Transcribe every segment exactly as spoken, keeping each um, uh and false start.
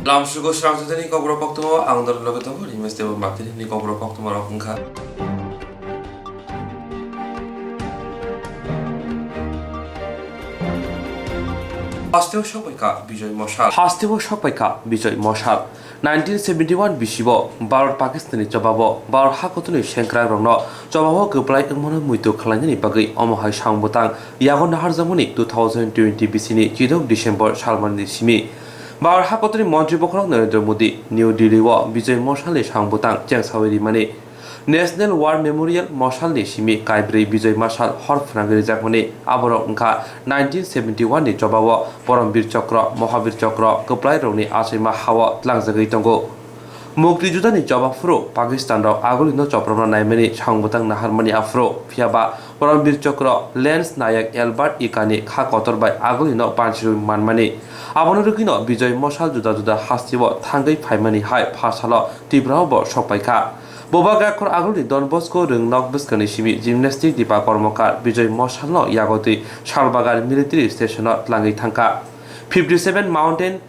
Lamsugo srang jotoni kokborok koktwma ang doro loge tongo, Rimes Debbarma tini kokborok koktwma rok wngkha. Hasteo sokpaikha Bijoy Mosal. Hasteo sokpaikha Bijoy Mosal. Nineteen seventy one bisibo Bharat Pakistan ni chobabo Bharat hakotorni sengkrak rokno chobabo kwplai wngmano muitu khlainani bagwi omo hai song bwtang yago naharjakmani two thousand twenty bisini chidok December salmani simi. Bharat hakotorni montri bokhorok Narendra Modi New Delhi o Bijoy Mosal ni song bwtang chengsawi rimani. National War Memorial Mosal ni simi kaibrwi Bijoy Mosal hor phwnangwi rijakmani. Aborok wngkha nineteen seventy one ni chobao Poromvir Chokro, Mohabir Chokro, kwplai rokni achaima hao tlangjagwi tongo. Mukti judani choba phuru Pakistan rok agulino chopropna naimani song bwtang naharmani aphuru, phiyaba Poromvir Chokro Lance Nayak Albert Ikani kha kotor bai agulino panchirwi manmani. Abono rwgwino Bijoy Mosal juda juda hasteo thangwi phaimani hai pha salo Tripura o bo sokpaikha. Boba Gakhor agulni Don Bosco Rwngnok bwskangni simi gymnastic Dipa Kormokar Bijoy Mosalno yagotwi Salbagan Military Stationo tlangwi thangkha. Fifty seven Mountain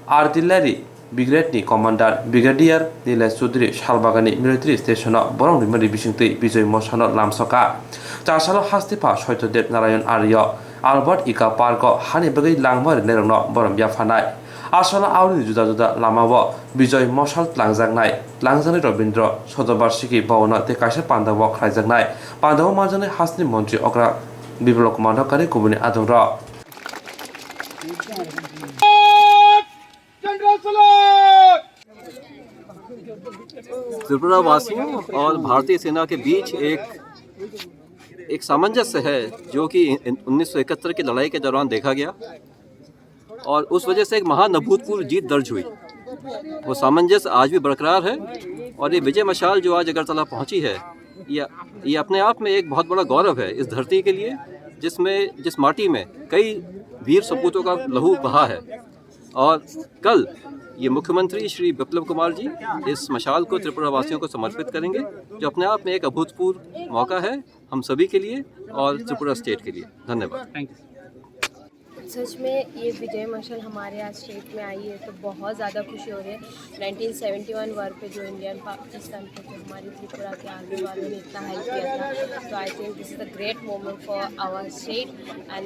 Artillery Brigade ni Commander Brigadier Nilesh Chaudhary Salbagan ni Military Stationo borok rimani bisingtwi Bijoy Mosalno lamsokha. Chasalo hastepha Saityadev Narayan Arya Albert Ika Park o hani bagwi langma rwnairokno borom yapharnai. Aswla aurni juda juda lamao Bijoy Mosal tlangjaknai, tlangjaknai Rabindra Shatabarshiki Bhavan tei kaisa pandao khlaijaknai. Pandao manjaknai hasteni montri okra Biplab Kumar Debbarma kubuni adongrok. Tripura वासियों और भारतीय सेना के बीच एक एक सामंजस्य है, जो कि उन्नीस सौ इकहत्तर की लड़ाई के दौरान देखा गया और उस वजह से एक महान अभूतपूर्व जीत दर्ज हुई। वो सामंजस्य आज भी बरकरार है और ये विजय मशाल जो आज अगरतला पहुंची है, ये ये अपने आप में एक बहुत बड़ा गौरव है इस धरती के लिए, जिसमें जिस माटी में कई वीर सपूतों का लहू बहा है। और कल ये मुख्यमंत्री श्री बिप्लब कुमार जी इस मशाल को त्रिपुरा वासियों को समर्पित करेंगे, जो अपने आप में एक अभूतपूर्व मौका है हम सभी के लिए और त्रिपुरा स्टेट के लिए। धन्यवाद। सच में ये विजय मशाल हमारे आज स्टेट में आई है तो बहुत ज़्यादा खुशी हो रही है। नाइनटीन सेवेंटी वन वॉर पे जो इंडियन पाकिस्तान पे जो हमारी त्रिपुरा के आर्मी वालों ने इतना हेल्प किया था, तो I think this is the great moment for our state and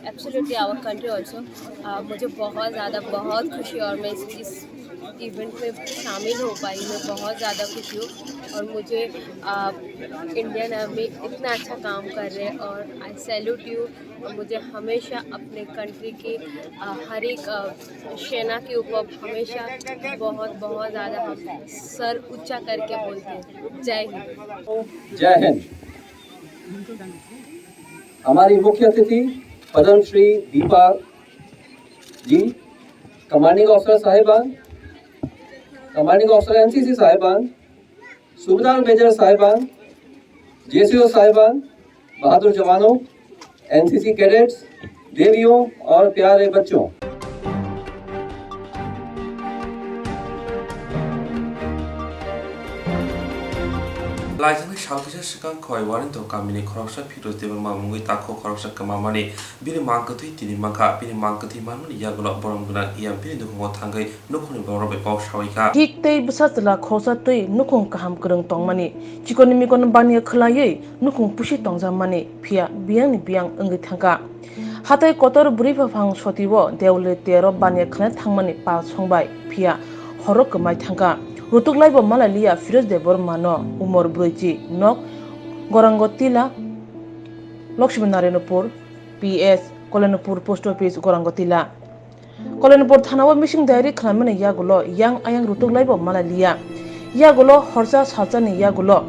absolutely our country also। मुझे बहुत ज़्यादा बहुत खुशी और मैं इस इस इवेंट में शामिल हो पाई, मैं बहुत ज़्यादा खुशी हूँ। और मुझे इंडियन आर्मी इतना अच्छा काम कर रहे हैं और I salute you। मुझे हमेशा अपने कंट्री की हर एक सेना के ऊपर हमेशा बहुत बहुत ज़्यादा हम सर ऊंचा करके बोलते हैं। जय हिंद। जय हिंद। हमारी मुख्य अतिथि पद्मश्री दीपा जी, कमांडिंग ऑफिसर साहिबान, कमांडिंग ऑफिसर एनसीसी साहिबान, सूबेदार मेजर साहिबान, जेसीओ साहिबान, बहादुर जवानों, एनसीसी कैडेट्स, देवियों और प्यारे बच्चों। Laijani salkisa swkang Khowai Warento kamini khoroksa Firoz Debbarma mungwi takhuk khoroksa kwmamani. Bini mang kwthwi tini mankha. Bini mang kwthwi manmani yagulo borom gwnang E M P ni nukhungo thangwi nukhungni borok bai kok sawi kha. Hik tei bwsa chwla khoroksa twi nukhung kaham kwrwng tongmani. Chikoni mikon baniya khwlaiwi nukhung pusi tongjakmani, phiya biyangni biyang wngwi thangkha. Hatai kotor bwrwi buphang sotio Deoli tero baniya khwlai thangmani pal songbai, phiya horo kwmai thangkha. Rutuklaibo malai liya Firoz Debbarmano, umor brwichi, nok Gorango Tila, Lakshmi Narenopur, P S, Kolenpur Post Office, Gorango Tila. Kolenpur thanao missing diary khwlaimani yagulo yang ayang rutuklaibo malai liya. Yagulo horsa salsani yagulo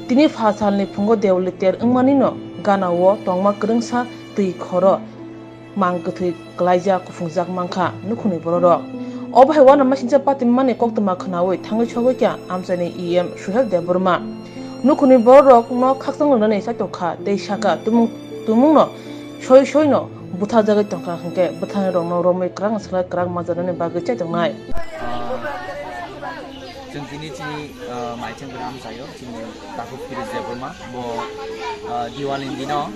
tini pha salni phungo Deoli ter wngmanino ganao tongma kwrwngsa twi khoro mang kwthwi kwlaijak kuphungjak mankha nukhungni bororok. Obo hai uanama singcha patimani koktwma khwnawi thangwi sogwi kha amchaini E M Suhel Debbarma. Nukhungni bororokno khakchang rwnani chaitokha tei sakha tumung tumungno soi soino bwtharjagwi tongkha, hinkhe bwtharnirokno romwi kwrak swlai kwrak manjaknani bagwi chaitongnai. Chwng tini chini, ah, maichwng gram sayo, chini takhuk Firoz Debbarma, bo, ah, Diwali ni dino,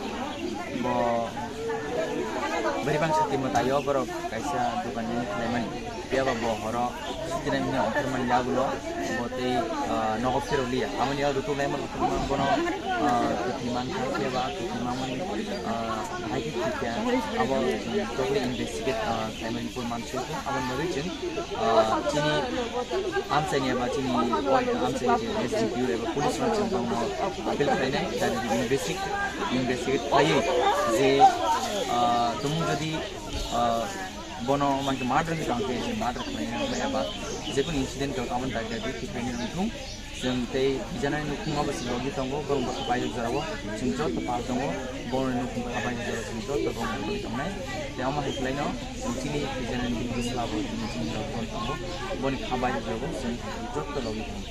bo Bwrwi bangsa twi mwtaio borok kaisa dokan nini khlaimani. Phiya ba bo horo sutinai hwnwi ongkhormani yagulo bo tei, ah, nogo phirok liya. Aboni yago rutuk laima rutukma bono, ah, kwthwi mankha, phiya ba kwthwi mangmani, ah, hai khe thikya. Abo chwng totally investigate, ah, khlaimani pur mansukha. Aboni bagwi chwng, ah, chini amchaini eba chini amchaini je S D P O eba police rok chwng bangno appeal khlainai, jani investigate, investigate khlaiwi je, ah, tumung jodi, ah, bono mangke murder ni tangke je murder khlaina eba jekunu incident rok aboni dagi dagi tikhlaina wngthung. Chwng tei bijanai nukhung abo se logi tongo, borok bwkha bai jorao chwng joto pal tongo, borokni nukhung kha bai jorao chwng joto borok nukgwi tongnai. Tei omo hai khlaino chwng chini bijanai nukhung bwsla bo chwng chini rok bon tongo, boni kha bai jorao chwng joto logi tongo.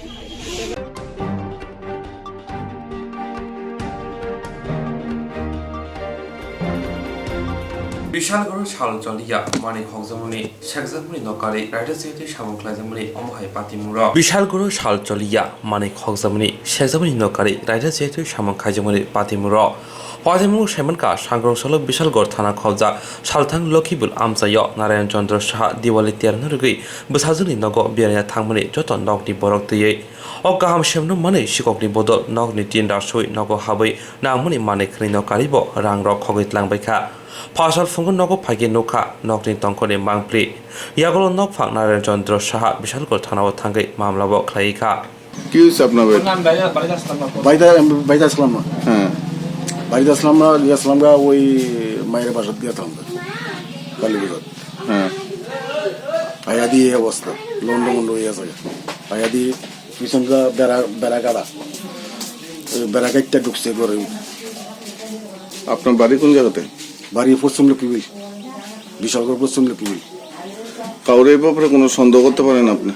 Bishalgoro sal choliya, Manik Hokjamani sekjakmani nokari raida chayatwi samung khlaijakmani omo hai patimung rok. Bishalgoro sal choliya, Manik Hokjamani sekjakmani nokari raida chayatwi samung khaijakmani patimung rok. Patimung saimankha, sangrong salo Bishalgor thana khobjak Salthang Lokhibul amchaio Narayan Chandra Saha Diwali terno rwgwi bwsajwkni nogo beraiya thangmani joto nokni borok twiwi. O kaham semno manwi sikokni bodol nokni tin raswi nogo habwi nangmani manwi khwnwi nokaribo rangrok khogwi tlangbaikha. Phasal phungo nogo phaikhe nukha nokni tongkhorni mangpli. Yagulo nokphang Narayan Chandra Saha Bishalgor thanao thangwi mamlabo khlaiwi kha. কি হয়েছে আপনার বাড়িতে? বাড়িতে, আমি বাড়িতে আসলাম না। হ্যাঁ। বাড়িতে আসলাম না, গিয়েছিলাম গা ওই মায়ের বাসার দিয়ে আসলাম গা। কালী পুজোর। হ্যাঁ। আয়া দিয়ে এই অবস্থা, লন্ডভন্ড হয়ে আছে। আয়া দিয়ে পিছনটা বেড়া, বেড়া গাড়া। ওই বেড়া গাড়িটা ঢুকছে ঘরে। আপনার বাড়ি কোন জায়গাতে? বাড়ি পশ্চিম লক্ষ্মীপুর, বিশালগড় পশ্চিম লক্ষ্মীপুর। কাউরে এই ব্যাপারে কোনো সন্দেহ করতে পারেন আপনি?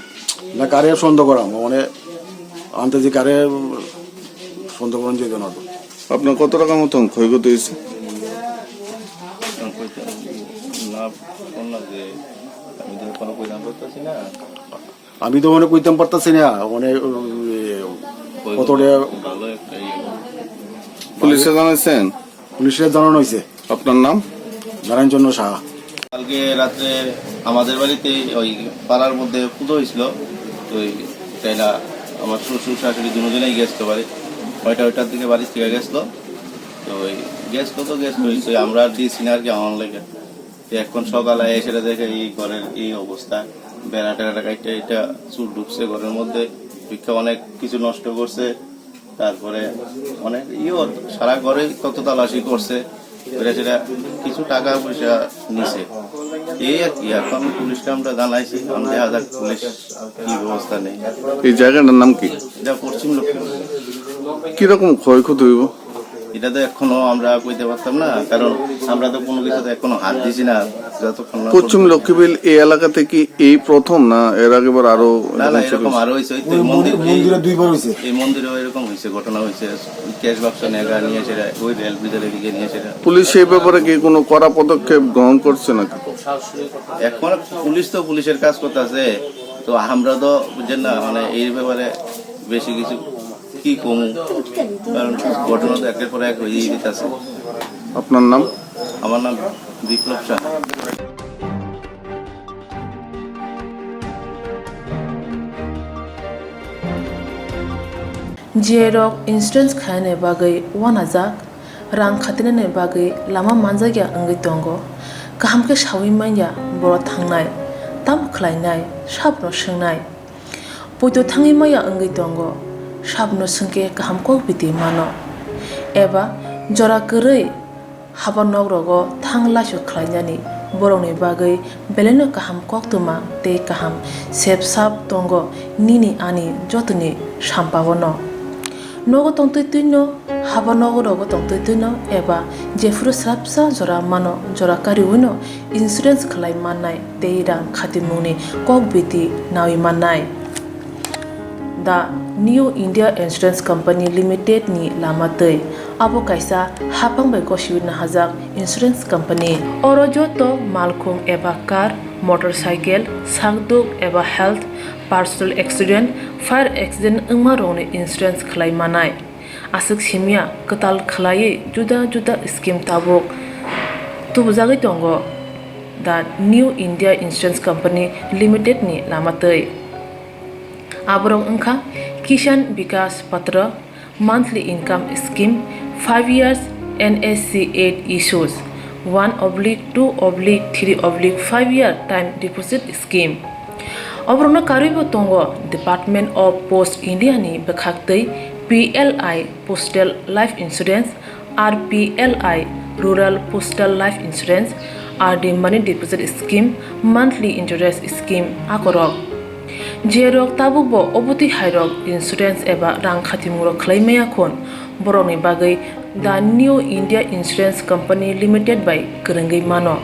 না, কারে সন্দেহ করা, মানে আনতে যে কারে সন্দেহ করা যেত না তো। আপনার কত টাকা মতন ক্ষয়ক্ষতি হয়েছে? না, বললাম যে আমি তো এখনো পয়সা করতেছি না। আমি তো মানে কইতাম পারতাছি না, মানে, উম, কতটা ভালো একটা ইয়ে। পুলিশে জানাইছেন? পুলিশে জানানো হয়েছে। আপনার নাম? নারায়ণচন্দ্র সাহা। কালকে রাত্রে আমাদের বাড়িতে ওই পাড়ার মধ্যে পুজো হয়েছিল, তো ওই তাই না আমার শ্বশুর শাশুড়ি দুজনেই গেছিল বাড়ি, নয়টা ওইটার দিকে বাড়ি থেকে গেছিল। তো ওই গেছিল তো গেছিল, তো আমরা আর দিয়েছি না আর কি আমার লেগে। তো এখন সকালে এসে দেখে এই ঘরের এই অবস্থা, বেড়া টেড়া কাটতে এটা চুর ঢুকছে ঘরের মধ্যে, ভিক্ষা অনেক কিছু নষ্ট করছে। তারপরে অনেক ইয়ে সারা ঘরে তত তালাশি করছে, করে সেটা কিছু টাকা পয়সা নিছে। এই আর কি, এখন পুলিশকে আমরা জানাইছি, এখন দেখা যাক পুলিশ কি ব্যবস্থা নেই। এই জায়গাটার নাম কি? এটা পশ্চিম লক্ষ্মীপুর। কিরকম ক্ষয়ক্ষতি হইব? এটা তো এখনো আমরা কইতে পারতাম না, কারণ আমরা তো কোনো কিছুতে এখনো হাত দিছি না। যতক্ষণ না পশ্চিম পর্যন্ত লক্ষ্মীবিল এই এলাকাতে কি এই প্রথম, না এর আগেবার আরো না, না, এরকম ছিল? এরকম আরো হয়েছে, ওই তো ওই এই মন্দির, মন্দির, এই, মন্দিরে দুইবার হয়েছে। এই মন্দিরেও এরকম হয়েছে, ঘটনা হয়েছে। ক্যাশ বাক্স নেগা নিয়ে সেটা, ওই রেল ব্রিজের এদিকে নিয়ে সেটা। পুলিশ এই ব্যাপারে কি কোনো কড়া পদক্ষেপ গ্রহণ করছে নাকি? এখন পুলিশ তো পুলিশের কাজ করতেছে, তো আমরা তো বুঝছেন না, মানে এই ব্যাপারে বেশি কিছু কি কম, কারণ ঘটনা তো একের পর এক হয়েই যেতেছে। আপনার নাম? আমার নাম বিপ্লব Saha. J rok insurance khainani bagwi uanajak, rang khatinani bagwi lama manjakya wngwi tongo. Kaham khe saui manya borok thangnai, tamo khlainai, sabono swngnai. Poito thangwi maya wngwi tongo, sabono swngkhe kaham kok biti mano. Eba jora kwrwi haba nok rogo thang laisu khlainani borokni bagwi belaino kaham koktwma tei kaham sep sap tongo nini ani jotoni sampao no. Nogo tongtwi twino, haba nogo rogo tongtwi twino eba jephuru swrapsa jora mano, jora kariwino insurance khlai mannai tei rang khatimungni kok biti naui mannai. The New India Insurance Company Limited ni lama twi. Abo kaisa haphang bai gosiwi nahajak insurance company. Oro joto malkhung eba car, motorcycle, sakduk eba health, personal accident, fire accident wngma rokni insurance khlai manai. Aswk simya kwtal khlaiwi juda juda scheme tabuk Tubujagwi tongo The New India Insurance Company Limited ni lama twi. Aborok wngkha Kisan Vikas Patra, monthly income scheme, five years N S C eight issues, one oblique two oblique three oblique five year time deposit scheme. Oborokno karwibo tongo Department of Post India ni bwkhak twi P L I Postal Life Insurance, R P L I Rural Postal Life Insurance, R D Money Deposit Scheme, Monthly Interest Scheme akorok. Jerok tabukbo obotwi hairok insurance eba rang khatimung rok khlai maya khun, borokni bagwi The New India Insurance Company Limited bai kwrwngwi mano.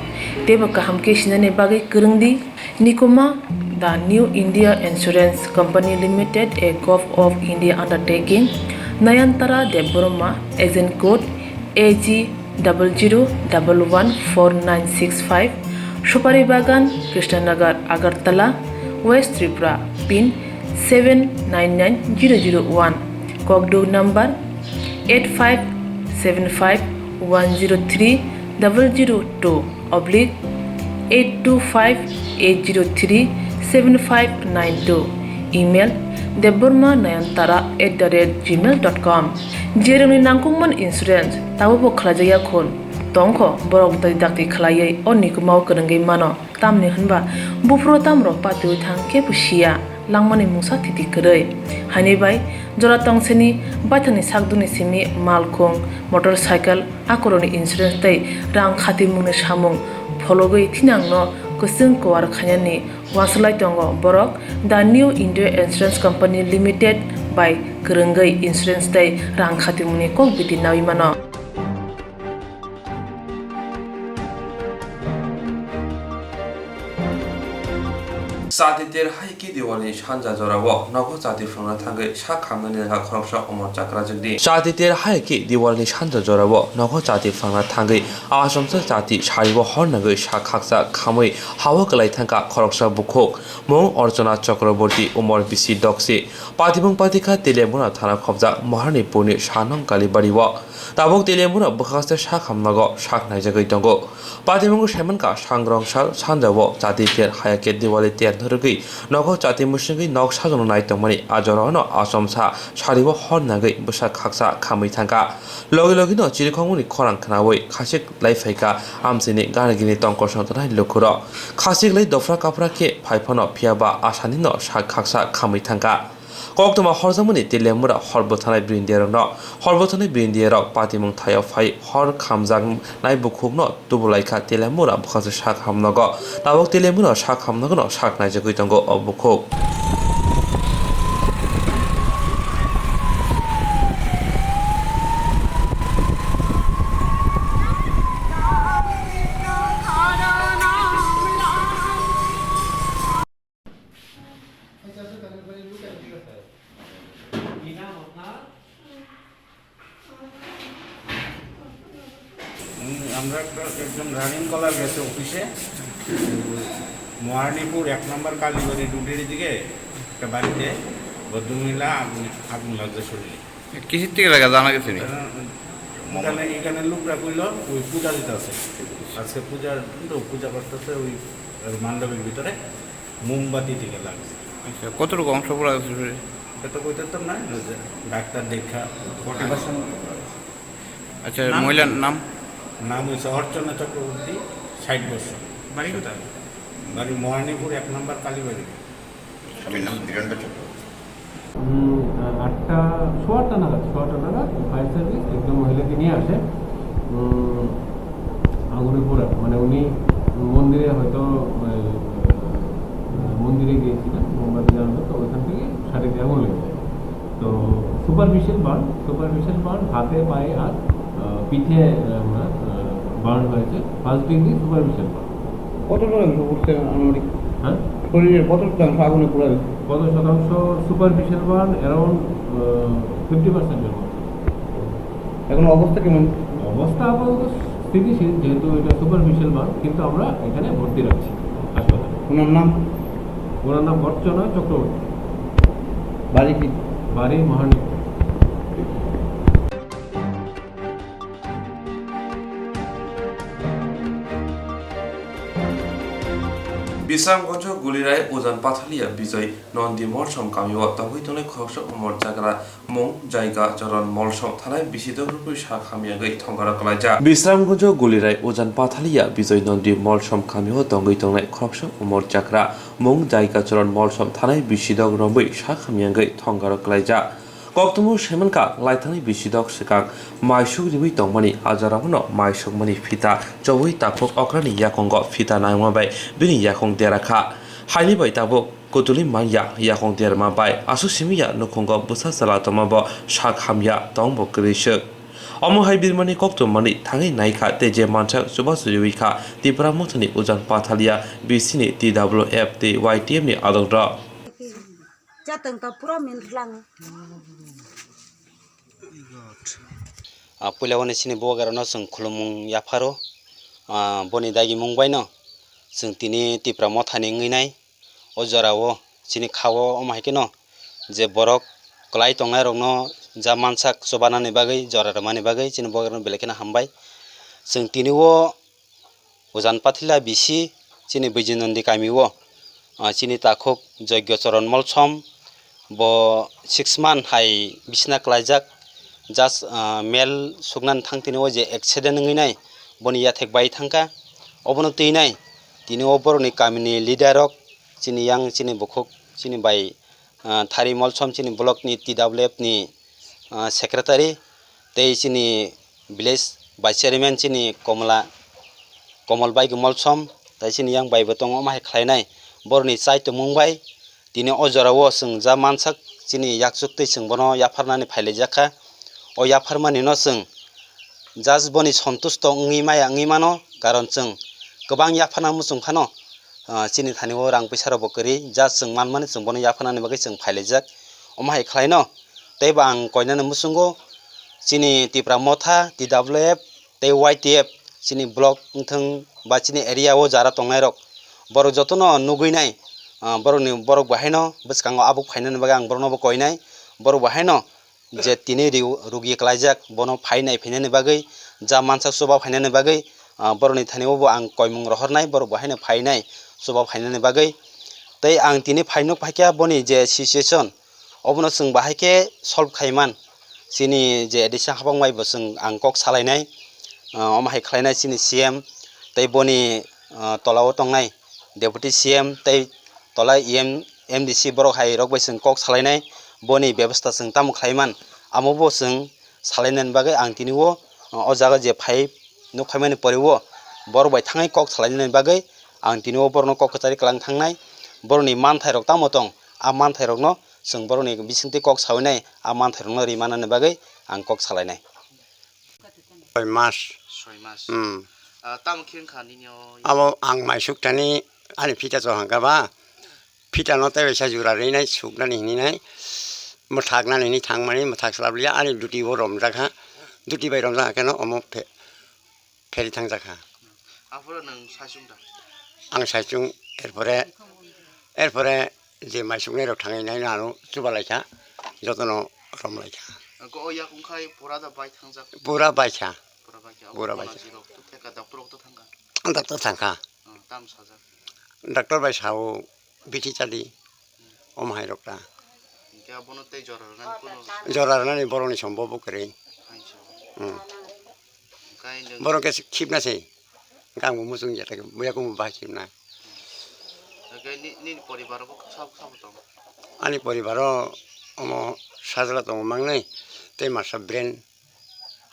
Teibo kaham khe sinani bagwi kwrwng di. Nikuma, The New India Insurance Company Limited, a Govt of India undertaking, Nayantara Debbarma, agent code A G double zero double one four nine six five, Supari Bagan, Krishnanagar, Agartala, West Tripura, pin seven nine nine zero zero one, Kokduk number eight five seven five one zero three double zero two oblique eight two five eight zero three seven five nine two, email debbarma nayantara at the rate gmail dot com. Jerokni nangkukmani insurance tabukbo khlaijakya khun tongkho, borok twi dakti khlaiwi o nikumao kwrwngwi mano. Tamni hwnba buphuru tamrok patiwi thang kebo siya, langmani mungsa thiti kwrwi. Haini bai jora tongseni baithangni sakdukni simi malkhung, motorcycle, akorokni insurance tei rang khatimungni samung phologwi thinangno kwchwng kuar khainani uansuk lai tongo borok The New India Insurance Company Limited bai kwrwngwi insurance tei rang khatimungni kok biti naui mano. Chati ter hai khe Diwali ni sanja jorao nogo chati phrwngna thangwi sak hamnani jaga khoroksa omor chakrajak di. Chati ter hai khe Diwali ni sanja jorao nogo chati phrwngna thangwi asomsa chati saribo hor nagwi sak khaksa khamwi hawa kwlai thangkha khoroksa bukhuk, mung Archana Chakraborty, umor bisi doksi, patimung patikha Teliamura thana khobjak Maharani purni sanong Kalibari o. Tabuk Teliamura bwkhaste sak hamnago sak naijagwi tongo. Patimungo saimankha sangrong sal sanjao chati ter haya khe Diwali ter norogwi nogo chati musingwi nok sajokno nai tongmani a jorao no asomsa saribo hor nagwi bwsa khaksa khamwi thangkha. Logi logi no chirikhongmani khorang khnaui khasik lai phaikha amchini gana gini tongkol songtonai lukurok. Khasik lai dofra kaphra khe phai phano phiyaba asani no sak khaksa khamwi thangkha. Koktwma horjakmani Teliamura hor bwthanai bwrwindiyarokno, hor bwthanai bwrwindiyarok patimung thaio phai hor khamjaknai bukhukno tubulaikha Teliamura bwkhaksa sak hamnogo. Tabuk Teliamura sak hamnogono sak naijagwi tongo o bukhuk. হুম, আমরা একটা, একজন রানিং কলার গেছে অফিসে, মহারানীপুর এক নম্বর কালীবাড়ি রোডের দিকে একটা বাড়িতে ভদ্রমহিলা আগুন, আগুন লাগছে শরীরে। কিসের থেকে লাগা জানা গেছে নি? এখানে, এখানে লোকরা কইল ওই পূজা দিতে আছে, আজকে পূজার, তো পূজা করতেছে ওই মণ্ডপের ভিতরে। মোমবাতি থেকে লাগছে। আচ্ছা, কতটুকু অংশ পুরা আছে শরীরে? এটা তো কইতে পারতাম না, ওই যে ডাক্তার দেখা। আচ্ছা, নাম মহিলার কি? নাম? নাম হইছে অর্চনা চক্রবর্তী, ষাট বছর। বাড়ি কোথায়? বাড়ি মহারানীপুর এক নম্বর কালীবাড়ি। স্বামীর নাম ধীরেন্দ্র চক্রবর্তী। উম, আটটা, সোয়া আটটা নাগাদ, সোয়া আটটা নাগাদ ফায়ার সার্ভিস একজন মহিলাকে নিয়ে আসে। উম, আগুনে পোড়া, মানে, উনি মন্দিরে হয়তো, আহ, মন্দিরে গিয়েছিলেন মোমবাতি জ্বালানো, তো ওইখান থেকে শাড়িতে আগুন লেগে যায়। তো সুপারফিশিয়াল বার্ন, সুপারফিশিয়াল বার্ন হাতে, পায়ে আর, আহ, পিঠে, আহ, ওনার, আহ, বার্ন হয়েছে, ফার্স্ট ডিগ্রি সুপারফিশিয়াল বার্ন। কত শতাংশ পুড়ছে আনুমানিক? হ্যাঁ? শরীরের কত শতাংশ আগুনে পুড়ে গেছে? কত শতাংশ? সুপারফিশিয়াল বার্ন অ্যারাউন্ড, আহ, ফিফটি পার্সেন্টের মতো। এখন অবস্থা কেমন? অবস্থা আপাতত স্থিতিশীল, যেহেতু এটা সুপারফিশিয়াল বার্ন, কিন্তু আমরা এখানে ভর্তি রাখছি হাসপাতালে। ওনার নাম? ওনার নাম অর্চনা চক্রবর্তী। বাড়ি কি? বাড়ি মহানীপুর। Bisramganjo Gulirai Ujan Pathalia Bijoy Nondi Molsom kamio tongwi tongnai khoroksa umor jagra mung jaiga Choron Molsom thanai bisi dok rwpwi sak hamyagwi thongaro kwlaijak. Bisramganjo Gulirai Ujan Pathalia Bijoy Nondi Molsom kamio tongwi tongnai khoroksa umor jagra mung jaiga Choron Molsom thanai bisi dok romwi sak hamyagwi thongaro kwlaijak. Koktwmao saimankha, laithangni bisi dok swkang maisuk riwi tongmani, a jorao no maisukmani phita chobwi takhuk okrani yakungo phita nangma bai bini yakung dera kha. Haini bai tabuk kutulwi manya yakung derma bai aswk simi ya nukhungo bwsa chwla tongma bo sak hamya tongbo kwrwi swk. Omo hai birmani koktwmani thangwi naikha tei je mansak chubachu riwi kha Tipra Mothani Ujan Pathalia B C ni T W F tei Y T F ni adongrok. Chatwng to pura min khlang. Ah, puila wani chini bubagrano chwng khulumung yapharo. Ah, boni dagimung baino chwng tini Tipra Mothani wngwi nai. O jorao chini khao omo hai kheno je borok kwlai tongnairokno ja mansak chubanani bagwi, jora rwmani bagwi chini bubagrano belai kheno hambai. Chwng tini o Ujan Pathila bisi chini Bijinondi kamio, ah, chini takhuk Joigyo Choron Molsom, bo six month hai bisina kwlaijak, just, ah, mel suknani thang tini o je accident wngwi nai, boni yathek bai thangkha, obono twi nai, tini o borokni kamini leader rok, chini yang, chini bukhuk, chini bai, ah, Thari Molsom, chini block ni T W F ni, ah, secretary, tei chini village vice chairman chini Komla, Komol bai Molsom, tei chini yang bai bo tongo, omo hai khlainai borokni chai tongmung bai tini o jorao chwng ja mansak chini yakchuk twi chwng bono yapharnani phailaijak kha. O yapharmani no chwng just boni sontusto wngwi maya wngwi mano, karon chwng kwbang yapharna muchung phano, ah, chini thani o rang puisa rok bo kwrwi, just chwng manmani chwng bono yapharnani bagwi chwng phailaijak. Omo hai khlaino teibo ang koinani muchungo chini Tipra Motha, T W F tei Y T F chini block wngthung ba chini area o jara tongnairok, borok jotono nugwi nai, ah, borokni, borok bo haino bwskango abuk phainani bagwi ang borokno bo koinai, borok bo haino je tini ri-, rugi kwlaijak, bono phai nai phainani bagwi, ja mansak chuba phainani bagwi, ah, borokni thani o bo ang koimung rohornai, borok bo haino phainai, chuba phainani bagwi. Tei ang tini phai nuk phaikha boni je situation, obono chwng bahai khe solve khaiman. Chini je A D C habang bai bo chwng ang kok salainai, ah, omo hai khlainai chini C M tei boni, ah, tola o tongnai Deputy C M tei tola E M, M D C borok hai rok bai chwng kok salainai, boni bebostha chwng tamo khlaiman, amo bo chwng salainani bagwi ang tini o, o jaga je phai nuk phaimani pore o borok bai thangwi kok salainani bagwi ang tini o borokno kok kwchari kwlang thangnai, borokni manthai rok tamo tong, a manthai rokno chwng borokni bisingtwi kok sawi nai, a manthai rokno ri manani bagwi ang kok salainai. Soi mas. Soi mas. Hmm. Ah, tamo khe wngkha nini o? Abo ang mai suk tani ani phita cho hangka ba. Phita no tei waisa jura rinai suknani hininai. Mwthak nani hini thangmani mwthak slap liya ani duty bo romjakha. Duty bai romjakha khe no omo phe-, pheri thangjak kha. Aphuru nwng saichung da? Ang saichung, erpore, erpore je mai suknai rok thangwi nai no ano chuba lai kha, jotono rom lai kha. Ko o yakung khai pura da bai thangjak? Pura bai kha. Pura bai kha. Pura bai kha. Jiro to theka doctor rok to thangkha? Doctor thangkha. Hmm, tam sajak? Doctor bai sao bithi chadi. Omo hai rok ta. Hingke abono tei jora rwnani kuno? Jora rwnani borokni sombo bo kwrwi. Hai so. Hmm. Hingke nwng borok khe khibna se. Hingke ang bo muchung ya, tei buya kung bo bahai khibna. Hingke ni, nini poribar o sabo, sabo tongo? Ani poribar o omo sajla tongo mangnwi, tei masa brain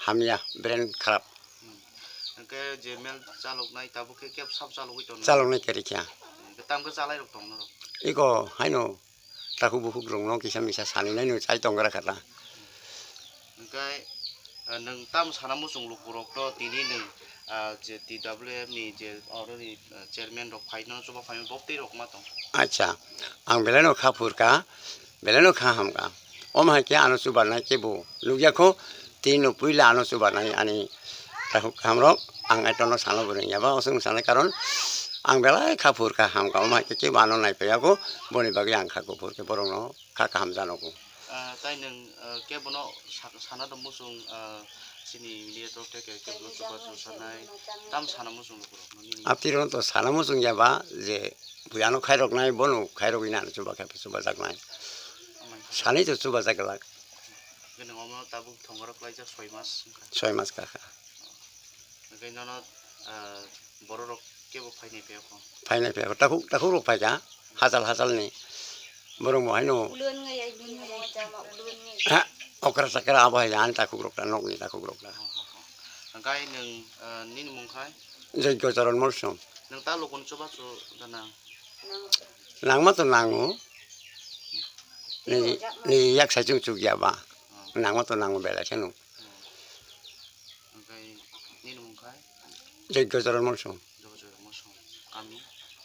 hamya, brain kharap. Hmm. Hingke je mel chaloknai tabuk khe kebo sabo chalogwi tongo? Chaloknai kwrwi kha. Hingke tamo khe chalai rok tongo norok? Iko haino takhuk bukhuk rokno kisa misa saninaino chai tongra kha ta. Hingke, ah, nwng tamo sana muchung lukurokno tini nwng, ah, je T W F ni je oroni, ah, chairman rok phaino chuba phaino bo twi rok ma tong? Acha, ang belaino kha phurka, belaino kha hamka. Omo hai khe ano chubanai kebo nukya kho, tini no puila ano chubanai ani takhuk kahamrok ang aitono sano bo rwngya ba, osong sanai karon ang belai kha phurka hamka, omo hai khe kebo ano naiphaiya kho, boni bagwi ang kha kuphur khe borokno kha kaham janogo. Ah, tai nwng, ah, kebono sa-, sana do muchung, ah, Chini media torof theke kebo chubachu sanai, tam sana muchung lukurok no nini. Apirok to sana muchung ya ba je buyano khairok nai, bono khairok ina chuba khe chuba jak nai. Amai khe. Sani to chuba jak lak. Bini omo tabuk thongorok laijak soi mas wngkha. Soi mas kakha. Hingke nono, ah, bororok kebo phainai phiyokho? Phainai phiyokho, takhuk, takhuk rok phaikha, hachal hachal ni. Borok bo haino. Ulun ngai ai bini ngai ai jama ulun ngai. Ha, okra chakra abo hai ani takhuk rok ta, nokni takhuk rok ta. Hingke nwng, ah, nini mung khai? Jogyo Charan Molsom. Nwng ta lukun chubachu da nang? Nangma to nango. Ni, ni yak sai chung chuk ya ba. Nangma to nango belai kheno. Hingke nini mung khai? Jogyo Charan Molsom. Jogyo Charan Molsom. Kami?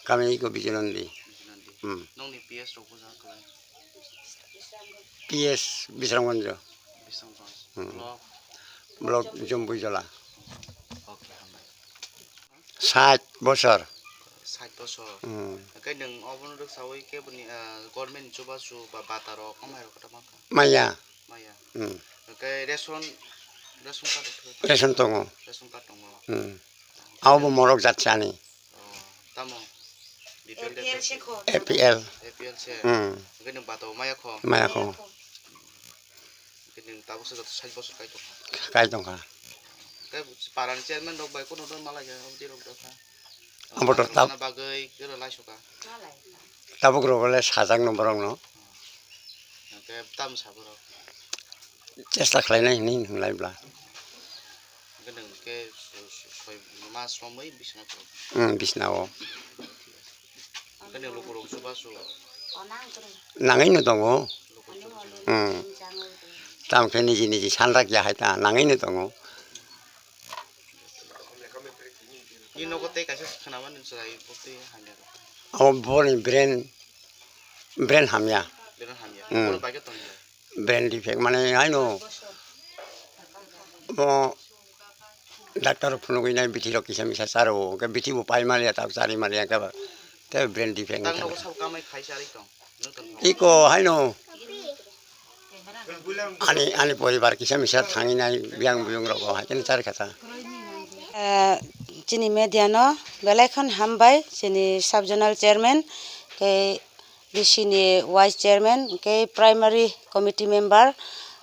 Kami iko Bijoynondi. Bijoynondi. Hmm. Nongni P S rok buja kwlai? P S Bisramganj. Bisramganj. Hmm. Block? Block Jombuijola. Okay, hambai. Sait bosor. Sait bosor. Hmm. Hingke nwng obono rwksawi keboni, ah, government ni chubachu ba bata rok, amai rok kwtal mankha? Maya. Maya. Hmm. Hingke ration, ration card rok thwi? Ration tongo. Ration card tongo. Hmm. Abo bo morok jat sani. Oh, tamo? B P L de A P L se kho. A P L. A P L se. Hmm. Hingke nwng bata o maya kho? Maya kho. Maya kho. Hingke nwng tabuk se joto sait bosor kai tongkha? Kai tongkha. Hingke parani chairman rok bai kono do malai ya, obodi rok do kha. Abo to tab- Sana bagwi kero lai soka? Tabuk rok le sajak no borok no. Hingke tam sa borok? Chesta khlainai hinwi hinlai bla. Hingke nwng khe so-, so-, soi mas romwi bisna phuru? Hmm, bisna o. Hingke nwng lukurok chubachu? Nangwi no tongo. Lukurok chubachu. Hmm. Tamo khe niji niji sanrak ya hai ta, nangwi no tongo. Ni nogo tei kaisa khwnamani chwrai bwtwi hamya rw? Abo boni brain, brain hamya. Brain hamya. Hmm. Boni bagwi tongya? Brain defect mane haino bo doctor phunugwi nai bithi rok kisa misa charo, hwnkhe bithi bo pai maliya, tabuk chari maliya, hwnkhe ba tei brain defect wngkha. Tang nogo sabo kamai khai charwi tong? Iko haino ani, ani poribar kisa misa thangwi nai biyang buyung rogo hai khe chari kha ta. Eh, chini media no belai khon hambai, chini sub zonal chairman, tei B C ni vice chairman, tei primary committee member,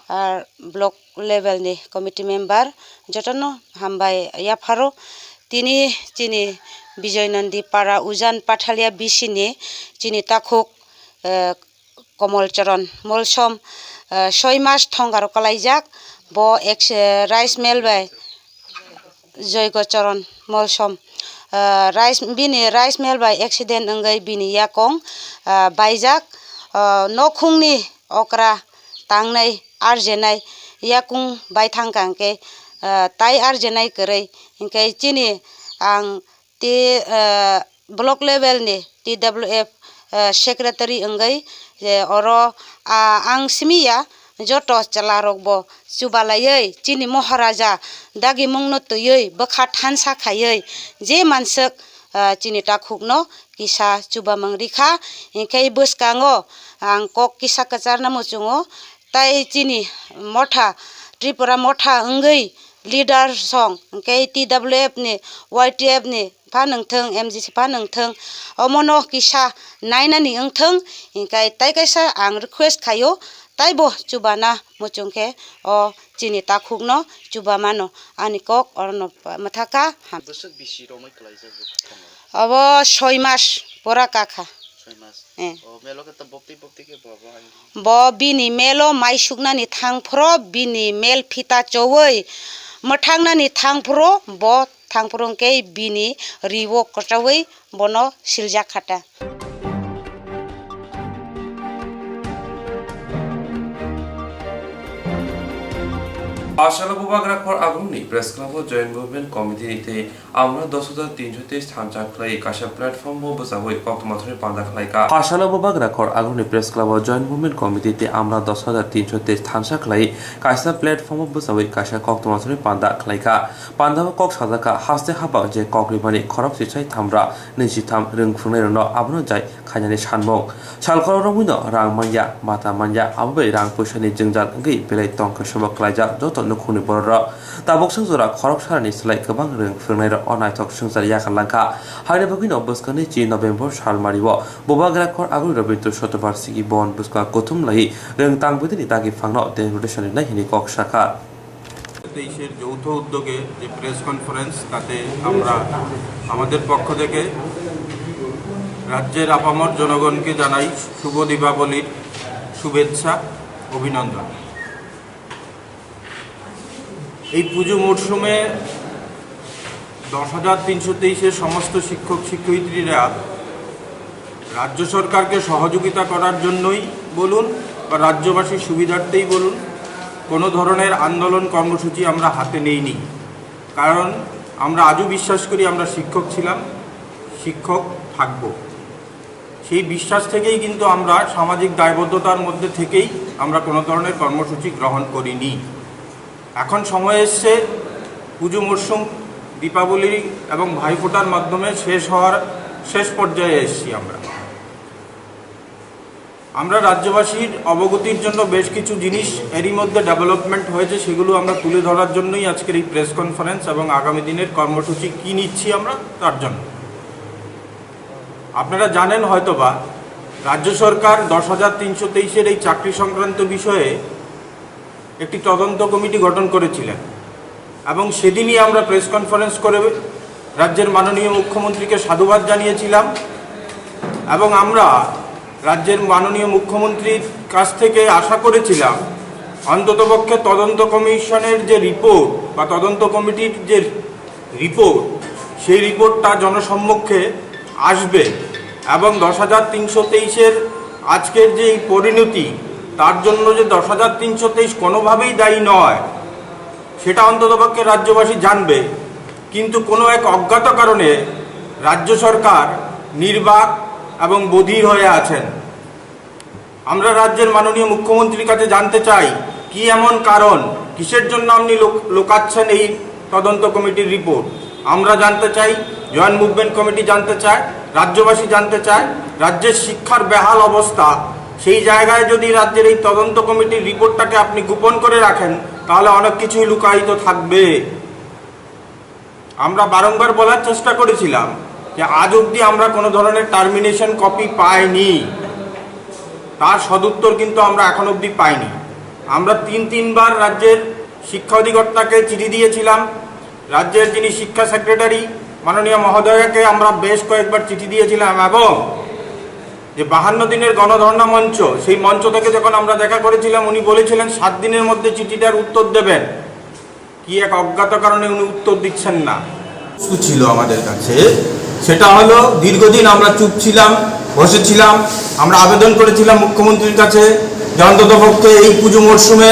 ar block level ni committee member, jotono hambai yapharo. Tini chini Bijoynondi Para Ujan Pathalia B C ni chini takhuk, eh, Komol Charan Molsom, eh, soi mas thongaro kalaijak, bo ex-, eh, rice mill bai Joigo Charan Molsom, eh, rice, bini rice mill bai accident wngwi bini yakong, eh, baijak, eh, nokhungni okra tangnai arjenai yakung bai thangkha hwnkhe, eh, tai arjenai kwrwi hwnkhe chini ang Tei, eh, block level ni T W F, eh, secretary wngwi, eh, oro, ah, ang simi ya, joto chwla rok bo chubalaiwi chini Moharaja dagimung no twiwi bwkha thansa khaiwi je manswk, ah, chini takhuk no kisa chubamung rikha, hinkhe bwskango ang kok kisa kwcharna muchungo, tai chini motha, Tripura motha wngwi leader song, hinkhe T W F ni, Y T F ni, pha nungthung, M G C pha nungthung, omono kisa nainani wngthung, hinkhe tai kaisa ang request khaio, taibo chubana muchung khe o chini takhukno chubamano, ani kok orono mwthakha ham. Bwswk bisi romwi kwlaijak bo thangwi? Obo soi mas pura kakha. Soi mas? Eh. O melo khe to boptwi boptwi khe bo abo hai? Bo bini melo mai suknani thang phro bini mel phita chowi mwthangnani thang phro bo thang phro hwnkhe bini riwo kwchawi bono siljak kha ta. Asala Bubagra Khor Agungni Press Club o Joint Movement Committee ni tei Amra dos hajar tinsho teis thansa khlai kaisa platform o bwchawi koktwma thani panda khlai ka. Asala Bubagra Khor Agungni Press Club o Joint Movement Committee tei Amra dos hajar tinsho teis thansa khlai kaisa platform o bwchawi kaisa koktwma thani panda khlai ka. Panda o kok sajak kha, haste haba je kok rimani khorok sisai thamra nwi sitham rwng phwrwngnairokno abono jai khainani sanmung. Salkhorok romwino rang manya, mata manya, abo bai rang puisani jwngjal wngwi belai tongkhe sobo klaijak joto nukhungni bororok. Tabuk swngjora khorok sarani slai kwbang rwng phwrwngnairok o naithok swngchar yakarlangkha. Haini bagwino bwskangni chi November salmario Bubagra Kor Aguli Rabindra Shatobarshiki Bon bwskang kuthum lai rwng tangbwdini dagi phangno deputation rinai hwnwi kok sakha. তেইশের যৌথ উদ্যোগে যে press conference, তাতে আমরা আমাদের পক্ষ থেকে রাজ্যের আপামর জনগণকে জানাই শুভ দীপাবলির শুভেচ্ছা, অভিনন্দন। এই পুজো মরশুমে দশ হাজার তিনশো তেইশের সমস্ত শিক্ষক শিক্ষয়িত্রীরা রাজ্য সরকারকে সহযোগিতা করার জন্যই বলুন বা রাজ্যবাসীর সুবিধার্থেই বলুন, কোনো ধরনের আন্দোলন কর্মসূচি আমরা হাতে নেইনি। কারণ আমরা আজও বিশ্বাস করি আমরা শিক্ষক ছিলাম, শিক্ষক থাকব। সেই বিশ্বাস থেকেই কিন্তু আমরা সামাজিক দায়বদ্ধতার মধ্যে থেকেই আমরা কোনো ধরনের কর্মসূচি গ্রহণ করিনি। এখন সময় এসছে পুজো মরশুম, দীপাবলি এবং ভাইফোঁটার মাধ্যমে শেষ হওয়ার শেষ পর্যায়ে এসছি আমরা। আমরা রাজ্যবাসীর অবগতির জন্য বেশ কিছু জিনিস এরই মধ্যে ডেভেলপমেন্ট হয়েছে, সেগুলো আমরা তুলে ধরার জন্যই আজকের এই প্রেস কনফারেন্স এবং আগামী দিনের কর্মসূচি কি নিচ্ছি আমরা তার জন্য। আপনারা জানেন হয়তোবা, রাজ্য সরকার দশ হাজার তিনশো তেইশের এই চাকরি সংক্রান্ত বিষয়ে একটি তদন্ত কমিটি গঠন করেছিলেন এবং সেদিনই আমরা প্রেস কনফারেন্স করে রাজ্যের মাননীয় মুখ্যমন্ত্রীকে সাধুবাদ জানিয়েছিলাম এবং আমরা রাজ্যের মাননীয় মুখ্যমন্ত্রীর কাছ থেকে আশা করেছিলাম অন্ততপক্ষে তদন্ত কমিশনের যে রিপোর্ট বা তদন্ত কমিটির যে রিপোর্ট, সেই রিপোর্টটা জনসম্মুখে আসবে এবং দশ হাজার তিনশো তেইশের আজকের যে এই পরিণতি, তার জন্য যে দশ হাজার তিনশো তেইশ কোনোভাবেই দায়ী নয়, সেটা অন্ততপক্ষে রাজ্যবাসী জানবে। কিন্তু কোনো এক অজ্ঞাত কারণে রাজ্য সরকার নির্বাক এবং বধির হয়ে আছেন। আমরা রাজ্যের মাননীয় মুখ্যমন্ত্রীর কাছে জানতে চাই, কি এমন কারণ, কিসের জন্য আপনি লোক-, লুকাচ্ছেন এই তদন্ত কমিটির রিপোর্ট? আমরা জানতে চাই, জয়েন্ট মুভমেন্ট কমিটি জানতে চায়, রাজ্যবাসী জানতে চায়। রাজ্যের শিক্ষার বেহাল অবস্থা, সেই জায়গায় যদি রাজ্যের এই তদন্ত কমিটির রিপোর্টটাকে আপনি গোপন করে রাখেন, তাহলে অনেক কিছুই লুকায়িত থাকবে। আমরা বারংবার বলার চেষ্টা করেছিলাম যে আজ অবধি আমরা কোনো ধরনের টার্মিনেশন কপি পাইনি, তার সদুত্তর কিন্তু আমরা এখন অবধি পাইনি। আমরা তিন তিনবার রাজ্যের শিক্ষা অধিকর্তাকে চিঠি দিয়েছিলাম, রাজ্যের যিনি শিক্ষা সেক্রেটারি মাননীয় মহোদয়াকে আমরা বেশ কয়েকবার চিঠি দিয়েছিলাম এবং যে বাহান্ন দিনের গণধর্ণা মঞ্চ, সেই মঞ্চ থেকে যখন আমরা দেখা করেছিলাম, উনি বলেছিলেন সাত দিনের মধ্যে চিঠিটার উত্তর দেবেন। কি এক অজ্ঞাত কারণে উনি উত্তর দিচ্ছেন না। কিছু ছিল আমাদের কাছে, সেটা হলো দীর্ঘদিন আমরা চুপ ছিলাম, বসেছিলাম, আমরা আবেদন করেছিলাম মুখ্যমন্ত্রীর কাছে যে অন্তত পক্ষে এই পুজো মরশুমে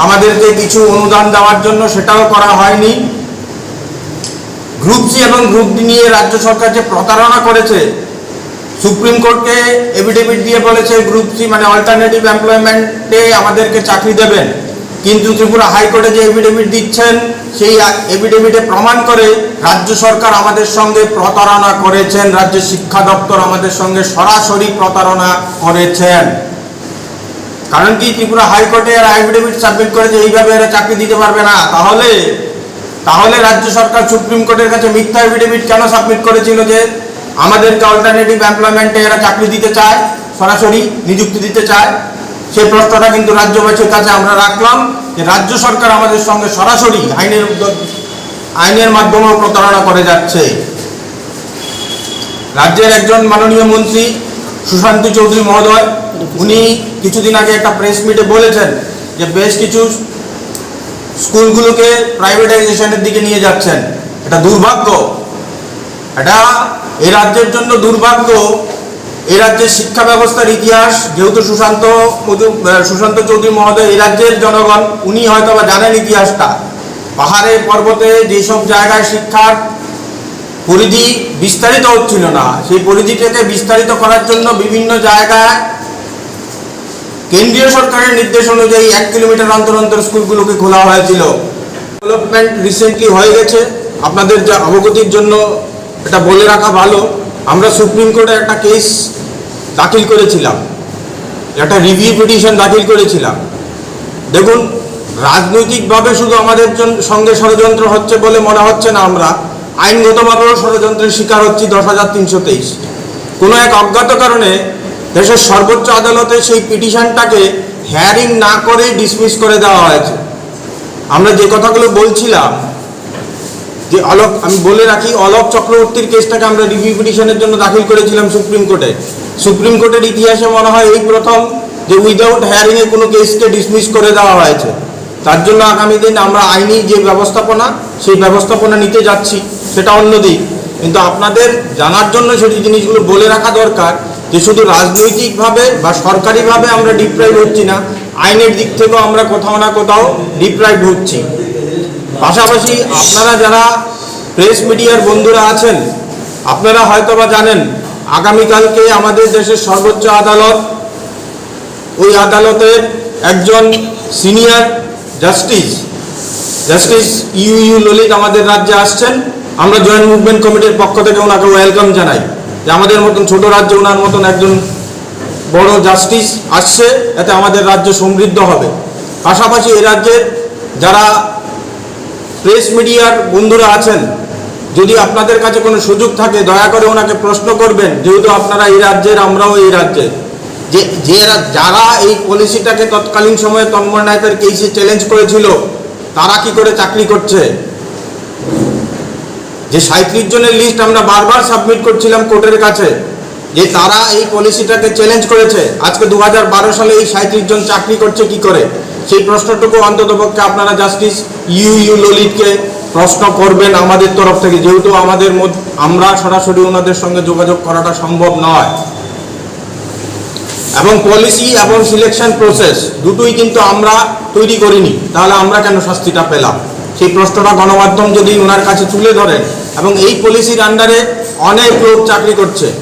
আমাদেরকে কিছু অনুদান দেওয়ার জন্য, সেটাও করা হয়নি। গ্রুপ সি এবং গ্রুপ ডি নিয়ে রাজ্য সরকার যে প্রতারণা করেছে, সুপ্রিম কোর্টকে এফিডেভিট দিয়ে বলেছে গ্রুপ সি মানে অল্টারনেটিভ এমপ্লয়মেন্টে আমাদেরকে চাকরি দেবেন, কিন্তু ত্রিপুরা হাইকোর্টে যে এফিডেভিট দিচ্ছেন, সেই এফিডেভিটে প্রমাণ করে রাজ্য সরকার আমাদের সঙ্গে প্রতারণা করেছেন, রাজ্য শিক্ষা দপ্তর আমাদের সঙ্গে সরাসরি প্রতারণা করেছেন। কারণ কি, ত্রিপুরা হাইকোর্টে এরা এফিডেভিট সাবমিট করেছে এইভাবে এরা চাকরি দিতে পারবে না, তাহলে তাহলে রাজ্য সরকার সুপ্রিম কোর্টের কাছে মিথ্যা এফিডেভিট কেন সাবমিট করেছিল যে আমাদেরকে অল্টারনেটিভ এমপ্লয়মেন্টে এরা চাকরি দিতে চায়, সরাসরি নিযুক্তি দিতে চায়? সেই প্রশ্নটা কিন্তু রাজ্যবাসীর কাছে আমরা রাখলাম যে রাজ্য সরকার আমাদের সঙ্গে সরাসরি আইনের উদ্যোগ, আইনের মাধ্যমেও প্রতারণা করে যাচ্ছে। রাজ্যের একজন মাননীয় মন্ত্রী সুশান্ত চৌধুরী মহোদয়, উনি কিছুদিন আগে একটা প্রেস মিটে বলেছেন যে বেশ কিছু স্কুলগুলোকে প্রাইভেটাইজেশনের দিকে নিয়ে যাচ্ছেন। এটা দুর্ভাগ্য। এটা এই রাজ্যের জন্য দুর্ভাগ্য। এই রাজ্যের শিক্ষা ব্যবস্থার ইতিহাস, যেহেতু সুশান্ত মজু-, আহ, সুশান্ত চৌধুরী মহোদয় এই রাজ্যের জনগণ, উনি হয়তো বা জানেন ইতিহাসটা। পাহাড়ে পর্বতে যেসব জায়গায় শিক্ষার পরিধি বিস্তারিত হচ্ছিল না, সেই পরিধিটাকে বিস্তারিত করার জন্য বিভিন্ন জায়গায় কেন্দ্রীয় সরকারের নির্দেশ অনুযায়ী এক কিলোমিটার অন্তর অন্তর স্কুলগুলোকে খোলা হয়েছিল। ডেভেলপমেন্ট রিসেন্টলি হয়ে গেছে, আপনাদের যা অবগতির জন্য এটা বলে রাখা ভালো। আমরা সুপ্রিম কোর্টে একটা কেস দাখিল করেছিলাম, একটা রিভিউ পিটিশন দাখিল করেছিলাম। দেখুন, রাজনৈতিকভাবে শুধু আমাদের জন- সঙ্গে ষড়যন্ত্র হচ্ছে বলে মনে হচ্ছে না, আমরা আইনগতভাবেও ষড়যন্ত্রের শিকার হচ্ছি। দশ হাজার তিনশো তেইশ, কোনো এক অজ্ঞাত কারণে দেশের সর্বোচ্চ আদালতে সেই পিটিশনটাকে হিয়ারিং না করে ডিসমিস করে দেওয়া হয়েছে। আমরা যে কথাগুলো বলছিলাম, যে অলোক, আমি বলে রাখি, অলোক চক্রবর্তীর কেসটাকে আমরা রিভিউ পিটিশনের জন্য দাখিল করেছিলাম সুপ্রিম কোর্টে। সুপ্রিম কোর্টের ইতিহাসে মনে হয় এই প্রথম যে উইদাউট হিয়ারিংয়ে কোনো কেসকে ডিসমিস করে দেওয়া হয়েছে। তার জন্য আগামী দিন আমরা আইনি যে ব্যবস্থাপনা, সেই ব্যবস্থাপনা নিতে যাচ্ছি, সেটা অন্য দিক। কিন্তু আপনাদের জানার জন্য সেটি জিনিসগুলো বলে রাখা দরকার যে শুধু রাজনৈতিকভাবে বা সরকারিভাবে আমরা ডিপ্রাইভ হচ্ছি না, আইনের দিক থেকেও আমরা কোথাও না কোথাও ডিপ্রাইভ হচ্ছি। পাশাপাশি আপনারা যারা প্রেস মিডিয়ার বন্ধুরা আছেন, আপনারা হয়তো বা জানেন, আগামীকালকে আমাদের দেশের সর্বোচ্চ আদালত, ওই আদালতের একজন senior justice, justice U U Lalit আমাদের রাজ্যে আসছেন। আমরা জয়েন্ট মুভমেন্ট কমিটির পক্ষ থেকে ওনাকে ওয়েলকাম জানাই যে আমাদের মতন ছোট রাজ্যে ওনার মতন একজন বড় জাস্টিস আসছে, এতে আমাদের রাজ্য সমৃদ্ধ হবে। পাশাপাশি এই রাজ্যের যারা প্রেস মিডিয়ার বন্ধুরা আছেন, যদি আপনাদের কাছে কোনো সুযোগ থাকে, দয়া করে ওনাকে প্রশ্ন করবেন, যেহেতু আপনারা এই রাজ্যের, আমরাও এই রাজ্যের। যে যে রা- যারা এই পলিসিটাকে তৎকালীন সময়ে তন্ময় নায়তার কেসে চ্যালেঞ্জ করেছিল, তারা কি করে চাকরি করছে? যে সাঁইত্রিশ জনের লিস্ট আমরা বারবার সাবমিট করছিলাম কোর্টের কাছে, যে তারা এই পলিসিটাকে চ্যালেঞ্জ করেছে, আজকে দু হাজার বারো সালে এই সাঁইত্রিশ জন চাকরি করছে কি করে? সেই প্রশ্নটুকু অন্ততপক্ষে আপনারা জাস্টিস ইউ ইউ ললিতকে প্রশ্ন করবেন আমাদের তরফ থেকে, যেহেতু আমাদের মধ্য- আমরা সরাসরি ওনাদের সঙ্গে যোগাযোগ করাটা সম্ভব নয়। এবং পলিসি এবং সিলেকশন প্রসেস দুটোই কিন্তু আমরা তৈরি করিনি, তাহলে আমরা কেন শাস্তিটা পেলাম? সেই প্রশ্নটা গণমাধ্যম যদি ওনার কাছে তুলে ধরেন, এবং এই পলিসির আন্ডারে অনেক লোক চাকরি করছে,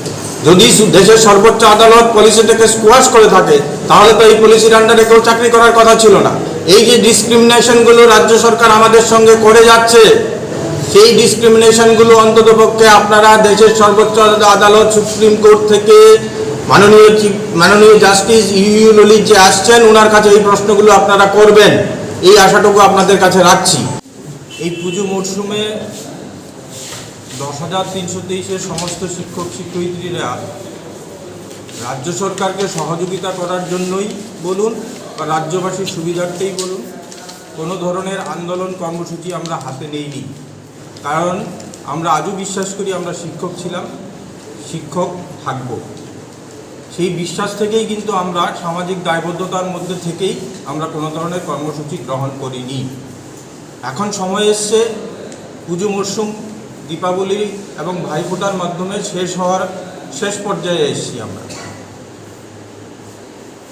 যদি সু- দেশের সর্বোচ্চ আদালত পলিসিটাকে স্কোয়াশ করে থাকে, তাহলে তো এই পলিসির আন্ডারে কেউ চাকরি করার কথা ছিল না। এই যে ডিসক্রিমিনেশনগুলো রাজ্য সরকার আমাদের সঙ্গে করে যাচ্ছে, সেই ডিসক্রিমিনেশনগুলো অন্ততপক্ষে আপনারা দেশের সর্বোচ্চ আদালত, সুপ্রিম কোর্ট থেকে মাননীয় চিফ, মাননীয় জাস্টিস ইউ ইউ ললিত যে আসছেন, ওনার কাছে এই প্রশ্নগুলো আপনারা করবেন, এই আশাটুকু আপনাদের কাছে রাখছি। এই পুজো মরশুমে দশ হাজার তিনশো তেইশের সমস্ত শিক্ষক শিক্ষয়িত্রীরা রাজ্য সরকারকে সহযোগিতা করার জন্যই বলুন বা রাজ্যবাসীর সুবিধার্থেই বলুন, কোনো ধরনের আন্দোলন কর্মসূচি আমরা হাতে নেইনি। কারণ আমরা আজও বিশ্বাস করি আমরা শিক্ষক ছিলাম, শিক্ষক থাকব। সেই বিশ্বাস থেকেই কিন্তু আমরা সামাজিক দায়বদ্ধতার মধ্যে থেকেই আমরা কোনো ধরনের কর্মসূচি গ্রহণ করিনি। এখন সময় এসছে, পুজো মরশুম, দীপাবলি এবং ভাইফোঁটার মাধ্যমে শেষ হওয়ার, শেষ পর্যায়ে এসছি আমরা।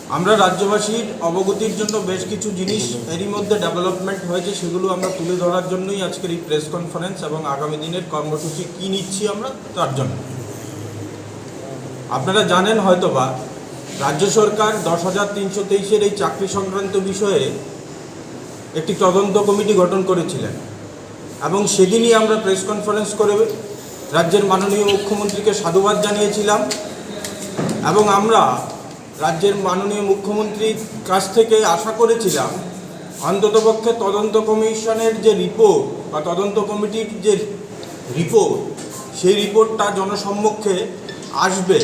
আমরা রাজ্যবাসীর অবগতির জন্য বেশ কিছু জিনিস এরই মধ্যে ডেভেলপমেন্ট হয়েছে, সেগুলো আমরা তুলে ধরার জন্যই আজকের এই প্রেস কনফারেন্স এবং আগামী দিনের কর্মসূচি কী নিচ্ছি আমরা, তার জন্য। আপনারা জানেন হয়তোবা, রাজ্য সরকার দশ হাজার তিনশো তেইশের এই চাকরি সংক্রান্ত বিষয়ে একটি তদন্ত কমিটি গঠন করেছিলেন এবং সেদিনই আমরা প্রেস কনফারেন্স করে রাজ্যের মাননীয় মুখ্যমন্ত্রীকে সাধুবাদ জানিয়েছিলাম এবং আমরা রাজ্যের মাননীয় মুখ্যমন্ত্রীর কাছ থেকে আশা করেছিলাম অন্ততপক্ষে তদন্ত কমিশনের যে রিপোর্ট বা তদন্ত কমিটির যে রিপোর্ট, সেই রিপোর্টটা জনসম্মুখে আসবে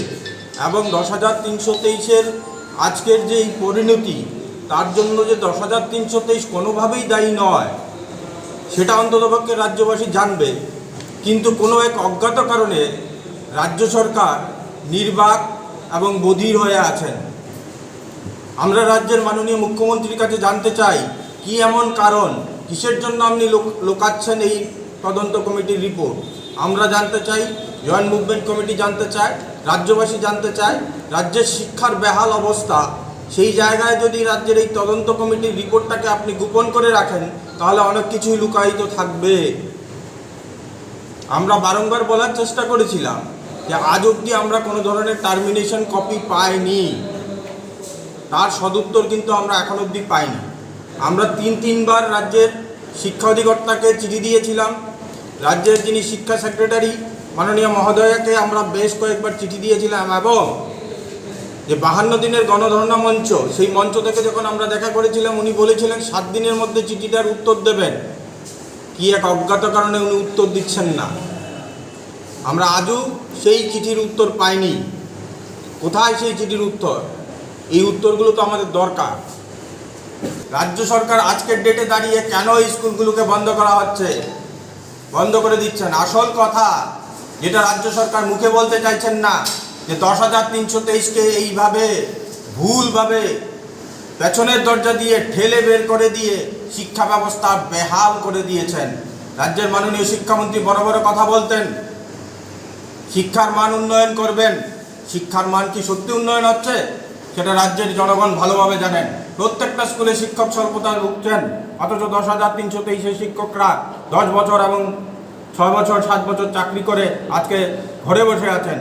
এবং দশ হাজার তিনশো তেইশের আজকের যে এই পরিণতি, তার জন্য যে দশ হাজার তিনশো তেইশ কোনোভাবেই দায়ী নয়, সেটা অন্ততপক্ষে রাজ্যবাসী জানবে। কিন্তু কোনো এক অজ্ঞাত কারণে রাজ্য সরকার নির্বাক এবং বধির হয়ে আছেন। আমরা রাজ্যের মাননীয় মুখ্যমন্ত্রীর কাছে জানতে চাই, কি এমন কারণ, কিসের জন্য আপনি লোক- লোকাচ্ছেন এই তদন্ত কমিটির রিপোর্ট? আমরা জানতে চাই, জয়েন্ট মুভমেন্ট কমিটি জানতে চায়, রাজ্যবাসী জানতে চায়। রাজ্যের শিক্ষার বেহাল অবস্থা, সেই জায়গায় যদি রাজ্যের এই তদন্ত কমিটির রিপোর্টটাকে আপনি গোপন করে রাখেন, তাহলে অনেক কিছুই লুকায়িত থাকবে। আমরা বারংবার বলার চেষ্টা করেছিলাম যে আজ অবধি আমরা কোনো ধরনের টার্মিনেশন কপি পাইনি, তার সদুত্তর কিন্তু আমরা এখন অবধি পাইনি। আমরা তিন তিনবার রাজ্যের শিক্ষা অধিকর্তাকে চিঠি দিয়েছিলাম, রাজ্যের যিনি শিক্ষা সেক্রেটারি মাননীয় মহোদয়াকে আমরা বেশ কয়েকবার চিঠি দিয়েছিলাম এবং যে বাহান্ন দিনের গণধর্ণা মঞ্চ, সেই মঞ্চ থেকে যখন আমরা দেখা করেছিলাম, উনি বলেছিলেন সাত দিনের মধ্যে চিঠিটার উত্তর দেবেন। কি এক অজ্ঞাত কারণে উনি উত্তর দিচ্ছেন না। আমরা আজও সেই চিঠির উত্তর পাইনি। কোথায় সেই চিঠির উত্তর? এই উত্তরগুলো তো আমাদের দরকার। রাজ্য সরকার আজকের ডেটে দাঁড়িয়ে কেন এই স্কুলগুলোকে বন্ধ করা হচ্ছে, বন্ধ করে দিচ্ছেন? আসল কথা, যেটা রাজ্য সরকার মুখে বলতে চাইছেন না, যে দশ হাজার তিনশো তেইশকে এইভাবে ভুলভাবে পেছনের দরজা দিয়ে ঠেলে বের করে দিয়ে শিক্ষা ব্যবস্থা বেহাল করে দিয়েছেন। রাজ্যের মাননীয় শিক্ষামন্ত্রী বড় বড় কথা বলতেন, শিক্ষার মান উন্নয়ন করবেন। শিক্ষার মান কি সত্যি উন্নয়ন হচ্ছে, সেটা রাজ্যের জনগণ ভালোভাবে জানেন। প্রত্যেকটা স্কুলে শিক্ষক স্বল্পতায় ভুগছেন, অথচ দশ হাজার তিনশো তেইশে শিক্ষকরা দশ বছর এবং ছয় বছর, সাত বছর চাকরি করে আজকে ঘরে বসে আছেন।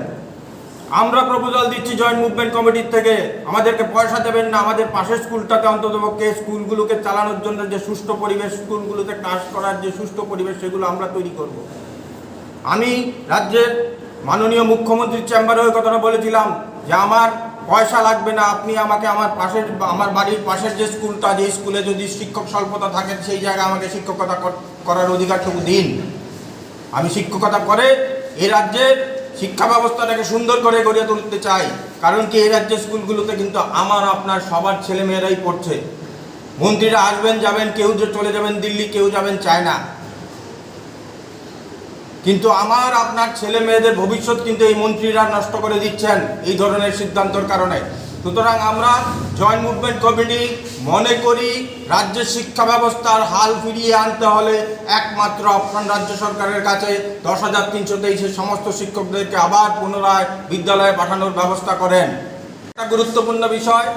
আমরা প্রপোজাল দিচ্ছি জয়েন্ট মুভমেন্ট কমিটির থেকে, আমাদেরকে পয়সা দেবেন না, আমাদের পাশের স্কুলটাতে অন্তত পক্ষে স্কুলগুলোকে চালানোর জন্য যে সুষ্ঠু পরিবেশ, স্কুলগুলোতে ক্লাস করার যে সুষ্ঠু পরিবেশ, সেগুলো আমরা তৈরি করব। আমি রাজ্যের মাননীয় মুখ্যমন্ত্রীর চেম্বারে ওই কথাটা বলেছিলাম যে আমার পয়সা লাগবে না, আপনি আমাকে আমার পাশের, আমার বাড়ির পাশের যে স্কুলটা, যে স্কুলে যদি শিক্ষক স্বল্পতা থাকে, সেই জায়গায় আমাকে শিক্ষকতা কর-, করার অধিকারটুকু দিন। আমি শিক্ষকতা করে এই রাজ্যের শিক্ষা ব্যবস্থাটাকে সুন্দর করে গড়ে তুলতে চাই। কারণ কি, এই রাজ্যের স্কুলগুলোতে কিন্তু আমার আপনার সবার ছেলেমেয়েরাই পড়ছে। মন্ত্রীরা আসবেন যাবেন, কেউ যে চলে যাবেন দিল্লি, কেউ যাবেন চায়না। কিন্তু আমার আপনার ছেলে মেয়েদের ভবিষ্যৎ কিন্তু এই মন্ত্রীরা নষ্ট করে দিচ্ছেন এই ধরনের সিদ্ধান্তর কারণে। সুতরাং আমরা জয়েন্ট মুভমেন্ট কমিটি মনে করি রাজ্যের শিক্ষা ব্যবস্থার হাল ফিরিয়ে আনতে হলে একমাত্র আফগান রাজ্য সরকারের কাছে দশ হাজার তিনশো তেইশের সমস্ত শিক্ষকদেরকে আবার পুনরায় বিদ্যালয়ে পাঠানোর ব্যবস্থা করেন। একটা গুরুত্বপূর্ণ বিষয়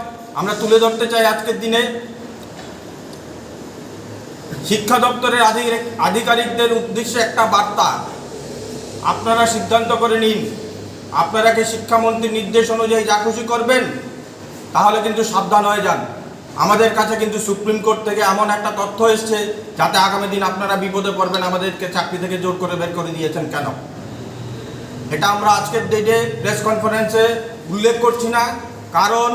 আমরা তুলে ধরতে চাই আজকের দিনে। শিক্ষা দপ্তরের আধিকারিক-, আধিকারিকদের উদ্দেশ্যে একটা বার্তা, আপনারা সিদ্ধান্ত করে নিন। আপনারা কি শিক্ষামন্ত্রীর নির্দেশ অনুযায়ী যা খুশি করবেন? তাহলে কিন্তু সাবধান হয়ে যান। আমাদের কাছে কিন্তু সুপ্রিম কোর্ট থেকে এমন একটা তথ্য এসছে, যাতে আগামী দিন আপনারা বিপদে পড়বেন, আমাদেরকে চাকরি থেকে জোর করে বের করে দিয়েছেন কেন? এটা আমরা আজকের ডেটে প্রেস কনফারেন্সে উল্লেখ করছি না, কারণ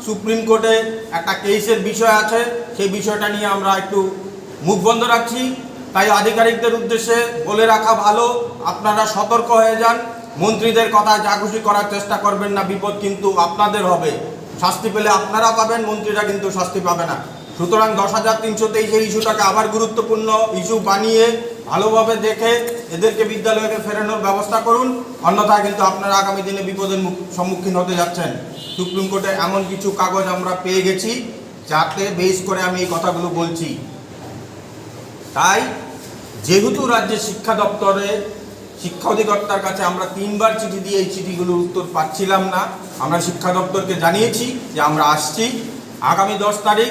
সুপ্রিম কোর্টে একটা কেসের বিষয় আছে, সেই বিষয়টা নিয়ে আমরা একটু মুখ বন্ধ রাখছি। তাই আধিকারিকদের উদ্দেশ্যে বলে রাখা ভালো, আপনারা সতর্ক হয়ে যান। মন্ত্রীদের কথা যা খুশি করার চেষ্টা করবেন না, বিপদ কিন্তু আপনাদের হবে। শাস্তি পেলে আপনারা পাবেন, মন্ত্রীরা কিন্তু শাস্তি পাবে না। সুতরাং দশ হাজার তিনশো তেইশের ইস্যুটাকে আবার গুরুত্বপূর্ণ ইস্যু বানিয়ে ভালোভাবে দেখে এদেরকে বিদ্যালয়কে ফেরানোর ব্যবস্থা করুন, অন্যথায় কিন্তু আপনারা আগামী দিনে বিপদের মুখ-, সম্মুখীন হতে যাচ্ছেন। সুপ্রিম কোর্টে এমন কিছু কাগজ আমরা পেয়ে গেছি, যাতে বেস করে আমি এই কথাগুলো বলছি। তাই যেহেতু রাজ্যের শিক্ষা দপ্তরে, শিক্ষা অধিকর্তার কাছে আমরা তিনবার চিঠি দিয়ে এই চিঠিগুলোর উত্তর পাচ্ছিলাম না, আমরা শিক্ষা দপ্তরকে জানিয়েছি যে আমরা আসছি। আগামী দশ তারিখ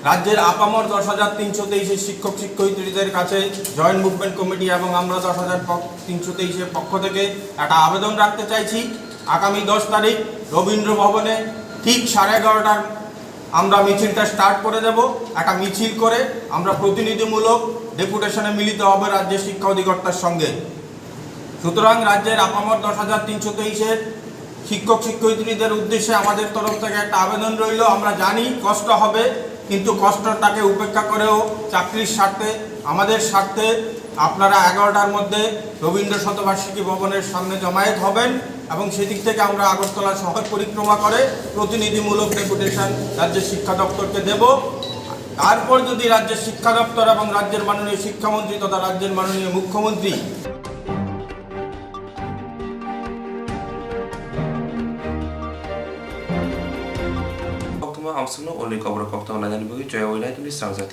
রাজ্যের আপামর দশ হাজার তিনশো তেইশের শিক্ষক শিক্ষয়িত্রীদের কাছে জয়েন্ট মুভমেন্ট কমিটি এবং আমরা দশ হাজার তিনশো তেইশের পক্ষ থেকে একটা আবেদন রাখতে চাইছি। আগামী দশ তারিখ রবীন্দ্র ভবনে ঠিক সাড়ে এগারোটার আমরা মিছিলটা স্টার্ট করে দেব। একটা মিছিল করে আমরা প্রতিনিধিমূলক ডেপুটেশনে মিলিত হবে রাজ্যের শিক্ষা অধিকর্তার সঙ্গে। সুতরাং রাজ্যের আপামর দশ হাজার তিনশো তেইশের শিক্ষক শিক্ষয়িত্রীদের উদ্দেশ্যে আমাদের তরফ থেকে একটা আবেদন রইল। আমরা জানি কষ্ট হবে, কিন্তু কষ্টটাকে উপেক্ষা করেও চাকরির স্বার্থে, আমাদের স্বার্থে আপনারা এগারোটার মধ্যে রবীন্দ্র শতবার্ষিকী ভবনের সামনে জমায়েত হবেন এবং সেদিক থেকে আমরা আগরতলা শহর পরিক্রমা করে প্রতিনিধিমূলক ডেপুটেশন রাজ্যের শিক্ষা দপ্তরকে দেব। তারপর যদি রাজ্যের শিক্ষা দপ্তর এবং রাজ্যের মাননীয় শিক্ষামন্ত্রী তথা রাজ্যের মাননীয় মুখ্যমন্ত্রী Koktwma amswkno uni kobor koktwma lainani bagwi choya wi lai tongdi srangjak.